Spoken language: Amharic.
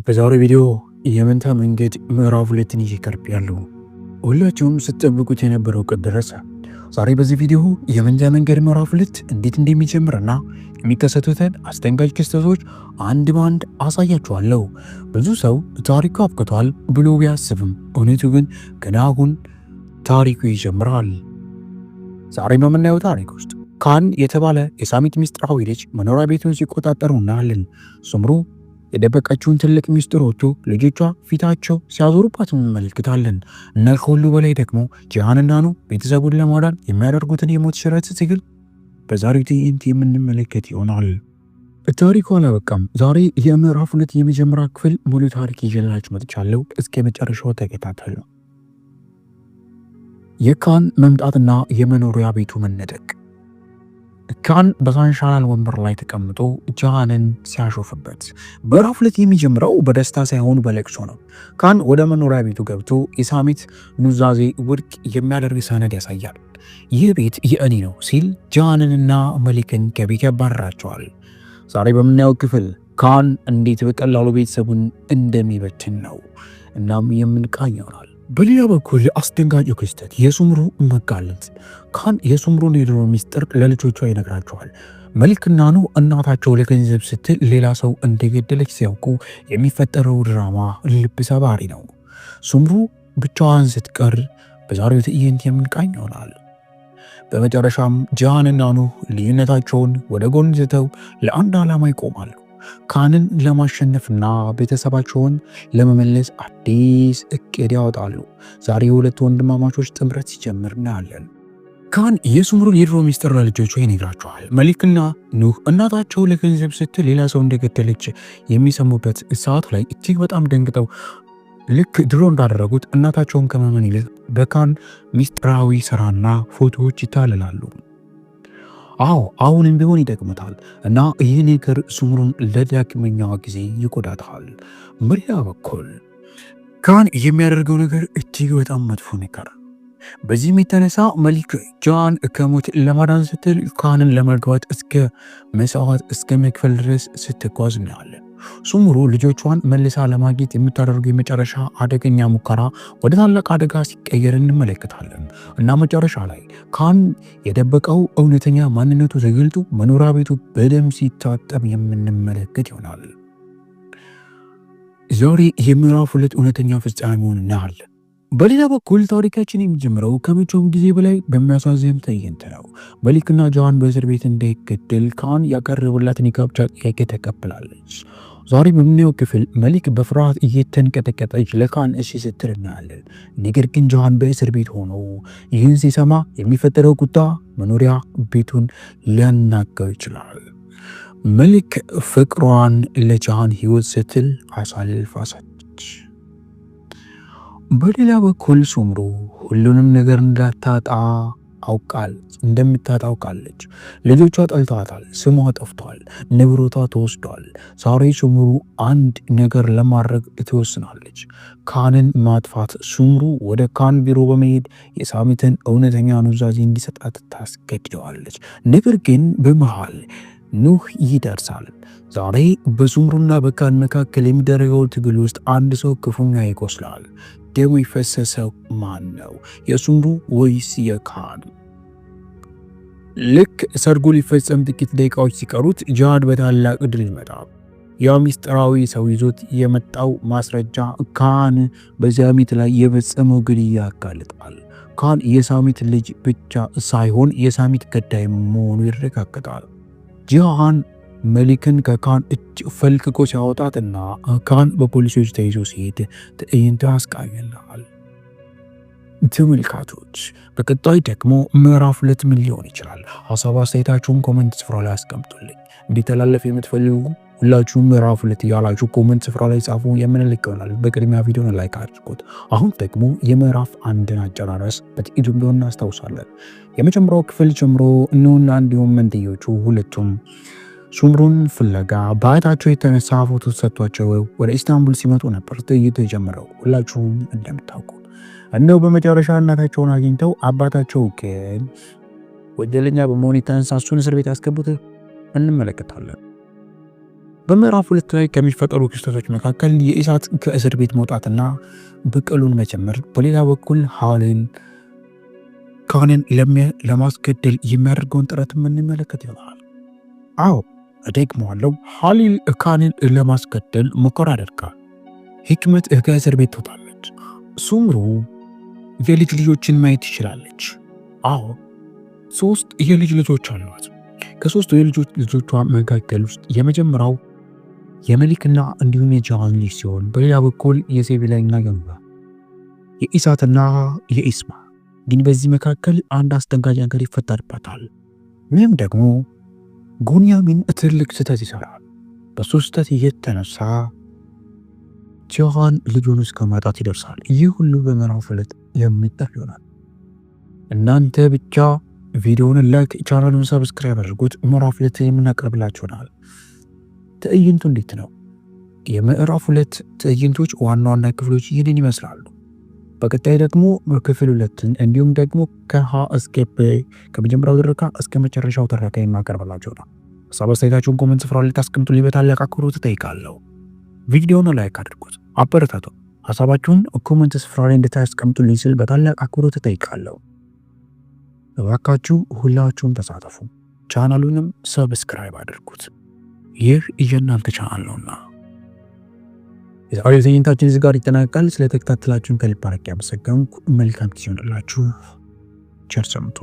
በዛሬው ቪዲዮ የመንታ መንገድ ምዕራፍ 2ን ይዤ ቀርቤያለሁ። ሁላችሁም ስትጠብቁት የነበረው ቀን ደረሰ። ዛሬ በዚህ ቪዲዮ የመንታ መንገድ ምዕራፍ 2 እንዴት እንደሚጀምርና የሚከሰቱትን አስደንጋጭ ክስተቶች አንድ በአንድ አሳያችኋለሁ። ብዙ ሰው ታሪኩ አብቅቷል ብሎ ቢያስብም እውነቱ ግን ገና አሁን ታሪኩ ይጀምራል። ዛሬ በምናየው ታሪክ ውስጥ ካን የተባለ የሳሚት ሚስጥራዊ ልጅ መኖሪያ ቤቱን ሲቆጣጠሩ እናያለን። ሱምሩ የደበቀችውን ትልቅ ሚስጥር ወጥቶ ልጆቿ ፊታቸው ሲያዞሩባት እንመለከታለን። እና ከሁሉ በላይ ደግሞ ጂሃንና ኑ ቤተሰቡን ለማዳን የሚያደርጉትን የሞት ሽረት ትግል በዛሬው ትዕይንት የምንመለከት ይሆናል። ታሪኩ አላበቃም። ዛሬ የምዕራፍ 2 የመጀመሪያ ክፍል ሙሉ ታሪክ ይዤላችሁ መጥቻለሁ። እስከ መጨረሻው ተከታተሉ። የካን መምጣትና የመኖሪያ ቤቱ መነጠቅ። ካን በሳንሻላል ወንበር ላይ ተቀምጦ ጃንን ሲያሾፍበት። ምዕራፍ 2 የሚጀምረው በደስታ ሳይሆን በለቅሶ ነው። ካን ወደ መኖሪያ ቤቱ ገብቶ የሳሚት ኑዛዜ ውድቅ የሚያደርግ ሰነድ ያሳያል። ይህ ቤት የእኔ ነው ሲል ጃንንና መሊክን ከቤት ያባርራቸዋል። ዛሬ በምናየው ክፍል ካን እንዴት በቀላሉ ቤተሰቡን እንደሚበትን ነው። እናም የምንቃኝ ይሆናል። በሌላ በኩል አስደንጋጩ ክስተት የሱምሩ መጋለጥ። ካን የሱምሩን የድሮ ሚስጥር ለልጆቿ ይነግራቸዋል። መልክና ኑ እናታቸው ለገንዘብ ስትል ሌላ ሰው እንደገደለች ሲያውቁ የሚፈጠረው ድራማ ልብ ሰባሪ ነው። ሱምሩ ብቻዋን ስትቀር በዛሬው ትዕይንት የምንቃኝ ይሆናል። በመጨረሻም ጃንና ኑህ ልዩነታቸውን ወደ ጎን ትተው ለአንድ ዓላማ ይቆማሉ። ካንን ለማሸነፍና ቤተሰባቸውን ለመመለስ አዲስ እቅድ ያወጣሉ። ዛሬ የሁለቱ ወንድማማቾች ጥምረት ሲጀምር እናያለን። ካን የሱምሩን የድሮ ሚስጥር ለልጆቹ ይነግራቸዋል። መሊክና ኑህ እናታቸው ለገንዘብ ስትል ሌላ ሰው እንደገደለች የሚሰሙበት ሰዓት ላይ እጅግ በጣም ደንግጠው ልክ ድሮ እንዳደረጉት እናታቸውን ከማመን ይልቅ በካን ሚስጥራዊ ስራና ፎቶዎች ይታለላሉ። አዎ አሁንም ቢሆን ይጠቅሙታል እና ይህ ነገር ሱምሩን ለዳግመኛዋ ጊዜ ይጎዳታል። በሌላ በኩል ካን የሚያደርገው ነገር እጅግ በጣም መጥፎ ነገር። በዚህም የተነሳ መሊክ ጃን ከሞት ለማዳን ስትል ካንን ለመርጋት እስከ መስዋዕት እስከ መክፈል ድረስ ስትጓዝ እናያለን። ሱምሩ ልጆቿን መልሳ ለማግኘት የምታደርገው የመጨረሻ አደገኛ ሙከራ ወደ ታላቅ አደጋ ሲቀየር እንመለከታለን። እና መጨረሻ ላይ ካን የደበቀው እውነተኛ ማንነቱ ተገልጦ መኖሪያ ቤቱ በደም ሲታጠብ የምንመለከት ይሆናል። ዛሬ የምዕራፍ 2 እውነተኛ ፍጻሜውን እናያለን። በሌላ በኩል ታሪካችን የሚጀምረው ከመቼውም ጊዜ በላይ በሚያሳዝን ትዕይንት ነው። መሊክና ጃን በእስር ቤት እንዳይገደል ካን ያቀረበላትን የጋብቻ ጥያቄ ተቀብላለች። ዛሬ በምናየው ክፍል መሊክ በፍርሃት እየተንቀጠቀጠች ለካን እሺ ስትል እናያለን። ነገር ግን ጃን በእስር ቤት ሆኖ ይህን ሲሰማ የሚፈጠረው ቁጣ መኖሪያ ቤቱን ሊያናጋው ይችላል። መሊክ ፍቅሯን ለጃን ሕይወት ስትል አሳልፋ ሰጠች። በሌላ በኩል ሱምሩ ሁሉንም ነገር እንዳታጣ አውቃለች እንደምታጣ አውቃለች። ልጆቿ ጠልተዋታል፣ ስሟ ጠፍቷል፣ ንብረቷ ተወስዷል። ዛሬ ሱምሩ አንድ ነገር ለማድረግ ትወስናለች፣ ካንን ማጥፋት። ሱምሩ ወደ ካን ቢሮ በመሄድ የሳሚትን እውነተኛ ኑዛዜ እንዲሰጣት ታስገድደዋለች። ነገር ግን በመሃል ኑህ ይደርሳል። ዛሬ በሱምሩና በካን መካከል የሚደረገው ትግል ውስጥ አንድ ሰው ክፉኛ ይቆስላል። ደሙ የፈሰሰው ማን ነው? የሱምሩ ወይስ የካን? ልክ ሰርጉ ሊፈጸም ጥቂት ደቂቃዎች ሲቀሩት ጃድ በታላቅ ድል ይመጣል። ያ ሚስጥራዊ ሰው ይዞት የመጣው ማስረጃ ካን በሳሚት ላይ የፈጸመው ግድያ ያጋልጣል። ካን የሳሚት ልጅ ብቻ ሳይሆን የሳሚት ገዳይ መሆኑ ይረጋገጣል። ጂሃን መሊክን ከካን እጅ ፈልቅቆ ሲያወጣትና ካን በፖሊሶች ተይዞ ሲሄድ ትዕይንቱ ያስቃኘናል። ተመልካቾች በቀጣይ ደግሞ ምዕራፍ 2 ምን ሊሆን ይችላል? ሀሳብ አስተያየታችሁን comment ስፍራ ላይ አስቀምጡልኝ። እንዲተላለፍ የምትፈልጉ ሁላችሁም ምዕራፍ 2 እያላችሁ comment ስፍራ ላይ ጻፉ፣ የምንልክ ይሆናል። በቅድሚያ ቪዲዮን like አድርጉት። አሁን ደግሞ የምዕራፍ 1ን አጨራረስ በጥቂቱም ቢሆን እናስታውሳለን። የመጀመሪያው ክፍል ጀምሮ ኑና እንዲሁም መንትዮቹ ሁለቱም ሱምሩን ፍለጋ በአያታቸው የተነሳ ፎቶ ተሰጥቷቸው ወደ ኢስታንቡል ሲመጡ ነበር ትዕይንቱ የጀመረው። ሁላችሁም እንደምታውቁ እነው በመጨረሻ እናታቸውን አግኝተው አባታቸው ግን ወንጀለኛ በመሆን የተነሳ እሱን እስር ቤት ያስገቡት እንመለከታለን። በምዕራፍ 2 ላይ ከሚፈጠሩ ክስተቶች መካከል የኢሳት ከእስር ቤት መውጣትና በቀሉን መጀመር፣ በሌላ በኩል ሃሊል ካንን ለማስገደል የሚያደርገውን ጥረት የምንመለከት ይሆናል። አዎ እደግመዋለሁ፣ ሃሊል ካንን ለማስገደል ሙከራ ያደርጋል። ሂክመት ከእስር ቤት ትወጣለች። ሱምሩ የልጅ ልጆችን ማየት ትችላለች። አዎ 3 የልጅ ልጆች አሏት። ከ3 የልጅ ልጆቿ መካከል ውስጥ የመጀመሪያው የመሊክና እንዲሁም የጃሃን ልጅ ሲሆን በሌላ በኩል የሴቪላይና የኑራ የኢሳትና የኢስማ ግን በዚህ መካከል አንድ አስደንጋጭ ነገር ይፈጠርበታል። ይህም ደግሞ ጉንያሚን ትልቅ ስህተት ይሰራል። በሱ ስህተት የተነሳ ጃሃን ልጁን እስከ ማጣት ይደርሳል። ይህ ሁሉ በምዕራፍ 2 የሚጠፍ ይሆናል። እናንተ ብቻ ቪዲዮውን like፣ ቻናሉን subscribe አድርጉት። ምዕራፍ 2 የምናቀርብላችሁ ይሆናል። ትዕይንቱ እንዴት ነው? የምዕራፍ 2 ትዕይንቶች ዋና ዋና ክፍሎች ይህንን ይመስላሉ። በቀጣይ ደግሞ ክፍል 2ን እንዲሁም ደግሞ ከሀ እስከ ፐ ከመጀመሪያው ትረካ እስከ መጨረሻው ትረካ የማቀርብላችሁ ነው። ሀሳብ አስተያየታችሁን comment ስፍራ ላይ ታስቀምጡልኝ በታላቅ አክብሮት እጠይቃለሁ። ቪዲዮውን like አድርጉት፣ አበረታቱ። ሀሳባችሁን comment ስፍራ ላይ እንድታስቀምጡልኝ ስል በታላቅ አክብሮት እጠይቃለሁ። እባካችሁ ሁላችሁም ተሳተፉ። ቻናሉንም subscribe አድርጉት። ይህ የእናንተ ቻናል ነውና። የዛሬው ትዕይንታችን እዚህ ጋር ይጠናቀቃል። ስለተከታተላችሁን ከልብ አድርጌ አመሰገንኩ። መልካም ጊዜ ይሁንላችሁ። ቸር ሰንብቱ።